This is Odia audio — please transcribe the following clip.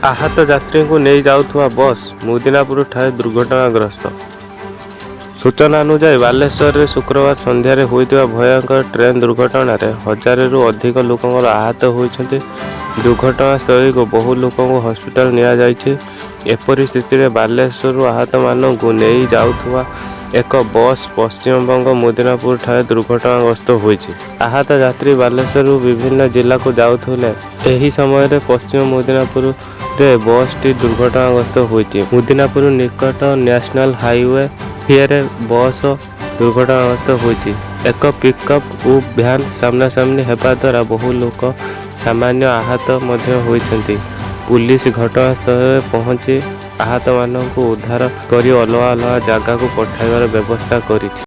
ଆହତ ଯାତ୍ରୀଙ୍କୁ ନେଇ ଯାଉଥିବା ବସ୍ ମୁଦିନାପୁର ଠାରେ ଦୁର୍ଘଟଣାଗ୍ରସ୍ତ। ସୂଚନାନୁଯାୟୀ, ବାଲେଶ୍ୱରରେ ଶୁକ୍ରବାର ସନ୍ଧ୍ୟାରେ ହୋଇଥିବା ଭୟଙ୍କର ଟ୍ରେନ୍ ଦୁର୍ଘଟଣାରେ ହଜାରେରୁ ଅଧିକ ଲୋକଙ୍କର ଆହତ ହୋଇଛନ୍ତି। ଦୁର୍ଘଟଣାସ୍ଥଳୀକୁ ବହୁ ଲୋକଙ୍କୁ ହସ୍ପିଟାଲ ନିଆଯାଇଛି। ଏପରି ସ୍ଥିତିରେ ବାଲେଶ୍ୱରରୁ ଆହତମାନଙ୍କୁ ନେଇ ଯାଉଥିବା ଏକ ବସ୍ ପଶ୍ଚିମବଙ୍ଗ ମୁଦିନାପୁର ଠାରେ ଦୁର୍ଘଟଣାଗ୍ରସ୍ତ ହୋଇଛି। ଆହତ ଯାତ୍ରୀ ବାଲେଶ୍ୱରରୁ ବିଭିନ୍ନ ଜିଲ୍ଲାକୁ ଯାଉଥିଲେ। ଏହି ସମୟରେ ପଶ୍ଚିମ ମୁଦିନାପୁରରେ ବସ୍ଟି ଦୁର୍ଘଟଣାଗ୍ରସ୍ତ ହୋଇଛି। ମୁଦିନାପୁର ନିକଟ ନ୍ୟାସନାଲ ହାଇୱେ ରେ ବସ୍ ଦୁର୍ଘଟଣାଗ୍ରସ୍ତ ହୋଇଛି। ଏକ ପିକଅପ୍ ଓ ଭ୍ୟାନ୍ ସାମ୍ନାସାମ୍ନି ହେବା ଦ୍ୱାରା ବହୁ ଲୋକ ସାମାନ୍ୟ ଆହତ ମଧ୍ୟ ହୋଇଛନ୍ତି। ପୁଲିସ ଘଟଣାସ୍ଥଳରେ ପହଞ୍ଚି ଆହତମାନଙ୍କୁ ଉଦ୍ଧାର କରି ଅଲଗା ଅଲଗା ଜାଗାକୁ ପଠାଇବାର ବ୍ୟବସ୍ଥା କରିଛି।